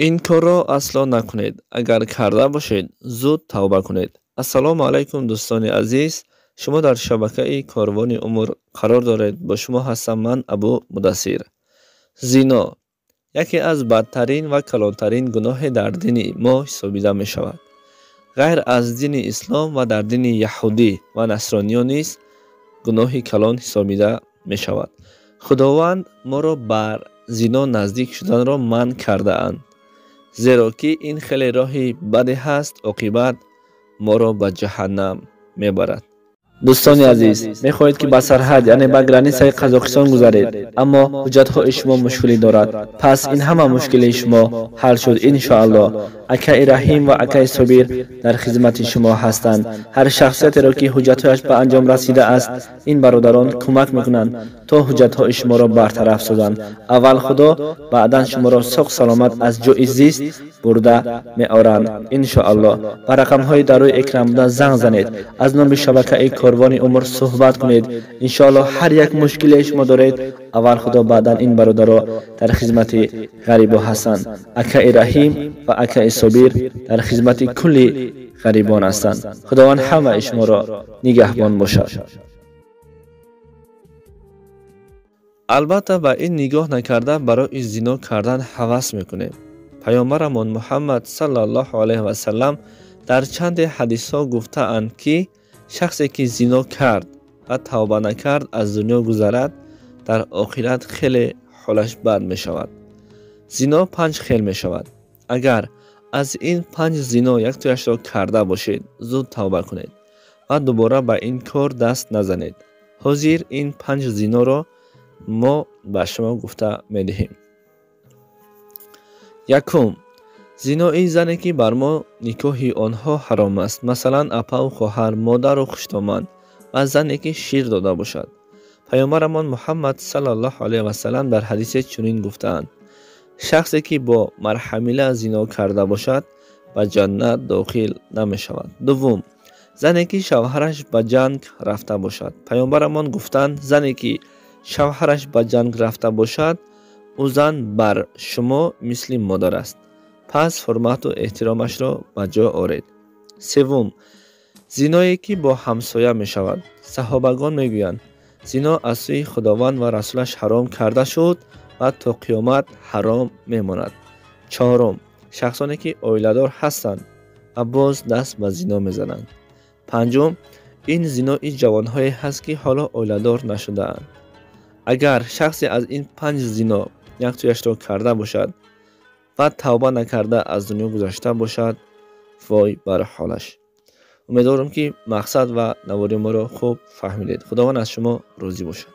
Ин корро асло накунед. Агар карда бошед, зуд тавба кунед. Ассалому алайкум, дӯстони азиз. Шумо дар шабакаи Корвони умр қарор доред. Бо шумо ҳастам ман, Абу Мудассир. Зино яке аз бадтарин ва калонтарин гуноҳе дар дини мо ҳисобида мешавад. Ғайр аз дини ислом ва дар дини яҳудӣ ва насрониё низ гуноҳи калон ҳисобида мешавад. Худованд моро бар зино наздик шуданро манъ кардаанд, зеро ки ин хеле роҳи баде ҳаст, оқибат моро ба ҷаҳаннам мебарад. Дӯстони азиз, мехоҳед, ки ба сарҳад, яъне ба границаи Қазоқистон гузаред, аммо ҳуҷҷатҳои шумо мушкилӣ дорад? Пас ин ҳама мушкилии шумо ҳал шуд, иншоаллоҳ. Акаи Раҳим ва акаи Собир дар хизмати шумо ҳастанд. Ҳар шахсиятеро, ки ҳуҷҷатҳояш ба анҷом расидааст, ин бародарон кӯмак мекунанд, то ҳуҷҷатҳои шуморо бартараф созанд. Аввал Худо, баъдан шуморо соғ саломат аз ҷои зист бурда меоранд, иншоаллоҳ. Ба рақамҳои дар рӯи экран буда занг занед, аз номи шабакаи Корвони умр суҳбат кунед. Иншоаллоҳ, ҳар як мушкиле шумо доред, аввал Худо, баъдан ин бародаро дар хизмати ғарибо ҳастанд. Акаи Раҳим ва акаи Собир дар хизмати кулли ғарибон ҳастанд. Худованд ҳамаи шуморо нигаҳбон бошад. Албатта, ба ин нигоҳ накарда барои зино кардан ҳавас мекунем. Паёмбарамон Муҳаммад саллаллоҳу алайҳи васаллам дар чанде ҳадисҳо гуфтаанд, ки шахсе ки зино кард ва тавба накард, аз дунё гузарад, дар охират хеле ҳолаш бад мешавад. Зино панҷ хел мешавад. Агар аз ин панҷ зино яктояшро карда бошед, зуд тавба кунед ва дубора ба ин кор даст назанед. Ҳозир ин панҷ зиноро мо ба шумо гуфта медиҳем. Якум: зинои зане, ки бар мо никоҳи онҳо ҳаром аст, масалан, апаву хоҳар, модару хуштоман ва зане, ки шир дода бошад. Паёмбарамон Муҳаммад саллаллоҳу алайҳи васаллам дар ҳадисе чунин гуфтаанд: шахсе ки бо марҳамила зино карда бошад, ба ҷаннат дохил намешавад. Дуввум: зане, ки шавҳараш ба ҷанг рафта бошад. Паёмбарамон гуфтанд: зане, ки шавҳараш ба ҷанг рафта бошад, ӯ зан бар шумо мисли модар аст, пас ҳурмату эҳтиромашро ба ҷо оред. Севум: зиное, ки бо ҳамсоя мешавад. Саҳобагон мегӯянд: зино аз сӯи Худованд ва расулаш ҳаром карда шуд ва то қиёмат ҳаром мемонад. Чаҳорум: шахсоне, ки оиладор ҳастанд ва боз даст ба зино мезананд. Панҷум: ин зинои ҷавонҳое ҳаст, ки ҳоло оиладор нашудаанд. Агар шахсе аз ин панҷ зино яктояшро карда бошад ва тавба накарда аз дунё гузашта бошад, вой бар ҳолаш. Умедворам, ки мақсад ва навори моро хуб фаҳмидед. Худованд аз шумо розӣ бошад.